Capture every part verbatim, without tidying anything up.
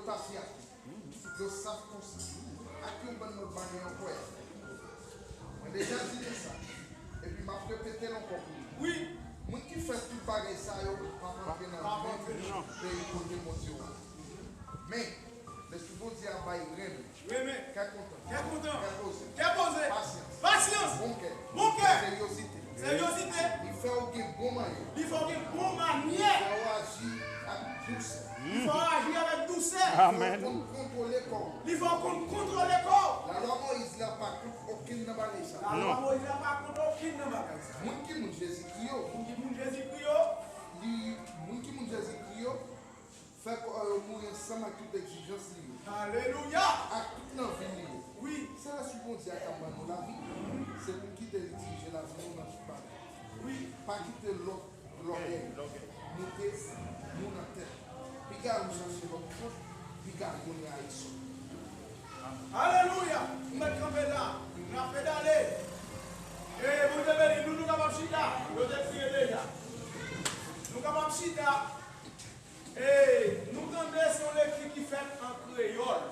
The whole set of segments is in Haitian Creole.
Pasyans. Yo saf konsa. Ak yon bann lòt bagay ankò. Mwen deja di de sa. Epi m ap repete l ankò pou nou. Wi. Moun ki fè tout bagay sa yo p ap antre nan peyi kote Bondye w la. Men, Lespri Bondye a bay renmen. Renmen. Kè kontan. Kè kontan. Kè poze. Kè poze. Pasyans. Pasyans. Bon kè. Bon kè. Seryozite. Seryozite. Li fè w gen bon manyè. Li fè w gen bon manyè. Li fè w aji ak dousè. Li fè w aji avèk dousè. Amèn. Li fè w konn kontwole kò w. Li fè w konn kontwole kò w. Lalwa Moyiz la pa kont okenn nan bagay sa. Lalwa Moyiz la pa kont okenn nan bagay sa. Moun ki moun Jezikri yo. Moun ki moun Jezikri yo. Li, moun ki moun Jezikri yo. Fè kò yo mouri ansanm ak tout egzijans li yo. Alelouya! Ak tout nan vi li yo. Wi. Se Lespri Bondye a k ap ban nou lavi. Se pou n kite li dirije lavi nou nan tout bagay. Wi. Pa kite lòt lògèy moute nou nan tèt. Piga nou chache lòt kont, piga nou rayi sòt. Alelouya! M mèt kanpe la. N ap pedale. E Bondye beni nou, nou kapab chita. Yo te priye deja. Nou kapab chita. E nou tande se yon lekti ki fèt an kreyòl.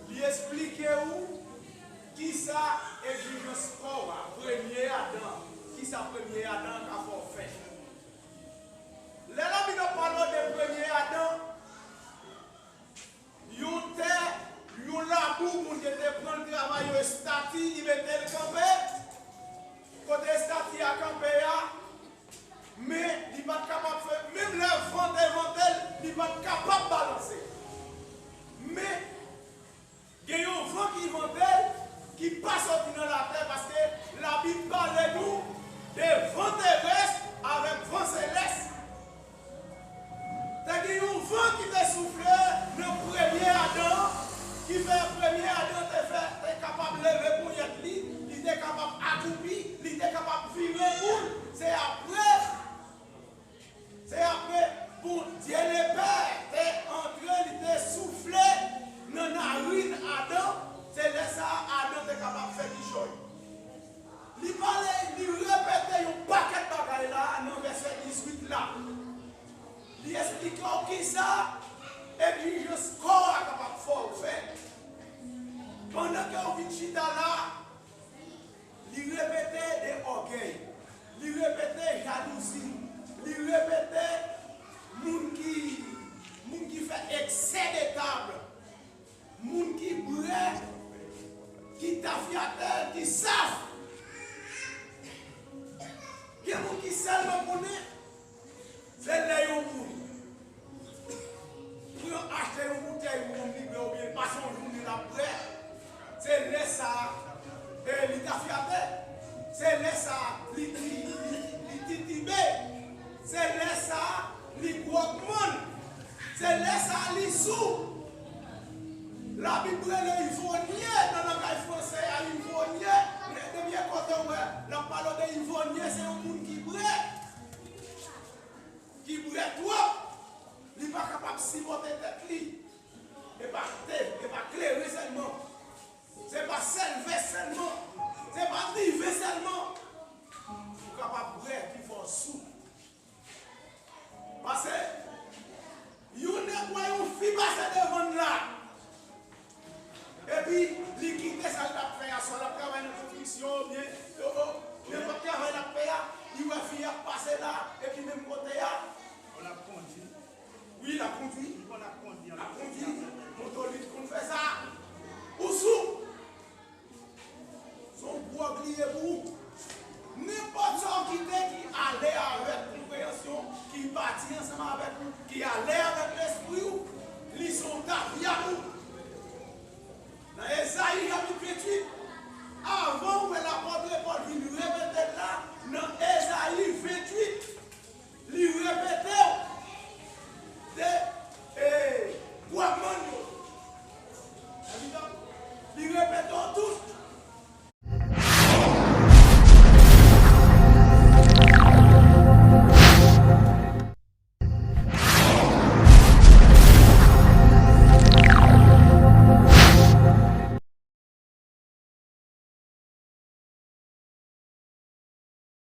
Li esplike ou kisa egzijans kò w a, premye Adan, kisa premye Adan an ka fè w fè. Lè Labib ap pale w de premye Adan, yon tè, yon labou, Bondye te pran l travay yon estati, li mete l kanpe. Kote estati a kanpe a, men li pa t kapab fè, menm lè van te vante l, li pa t kapab balanse. Men, gen yon van ki vante l, ki pa soti nan latè, paske Labib pale nou de van terès avèk van selès. Te gen yon van ki te soufle nan premye Adan an, ki fè premye Adan te fè, te kapab leve ponyèt li, li te kapab atoupi, li te kapab vire boul. Se apre, se apre Bondye Lepè te antre, li te soufle nan narin Adan. Se lè sa a Adan te kapab fè kichòy. Li pale, li repete yon pakèt bagay la nan vèsè dizuit la. Li esplike w kisa egzijans kò a kapab fè w fè. Pandan ke w vin chita la, li repete de ògèy, li repete jalouzi, li repete moun ki, moun ki fè eksè de tab. Moun ki bwè, ki tafyatè, ki saf. Gen moun ki sèlman konnen, se lè yon moun pran achte yon boutèy wonm li bwè oubyen l pase yon jounen l ap bwè. Se lè sa a, e, li tafyatè. Se lè sa a, li, li, li, li titibe. Se lè sa a, li gwòg mòn. Se lè sa a, li sou. Labib rele ivwonye nan langaj franse a, ivwonye. Men depi e kote w wè, l ap pale w de ivwonye, se yon moun ki bwè. Ki bwè twòp. Li pa kapab sipòte tèt li. E pa te, e pa kleren sèlman. Se pa sèl vè sèlman. Se pa diven sèlman. Ou kapab bwè ki fè w sou. Pase, yon nèg wè yon fi pase devan l la. Epi, li kite sa l t ap fè a, swa l ap travay nan konstriksyon, oubyen, o, o, nenpòt travay l ap fè a, li wè fi a ap pase la, epi menm kote a. L ap kondui. Wi, l ap kondui. Li konn ap kondui. L ap kondui. Moto li konn fè sa. Ou sou. Se yon gwòg li ye pou ou. Nenpòt sa w kite ki ale avèk konpreyansyon, ki pati ansanm avèk ou, ki ale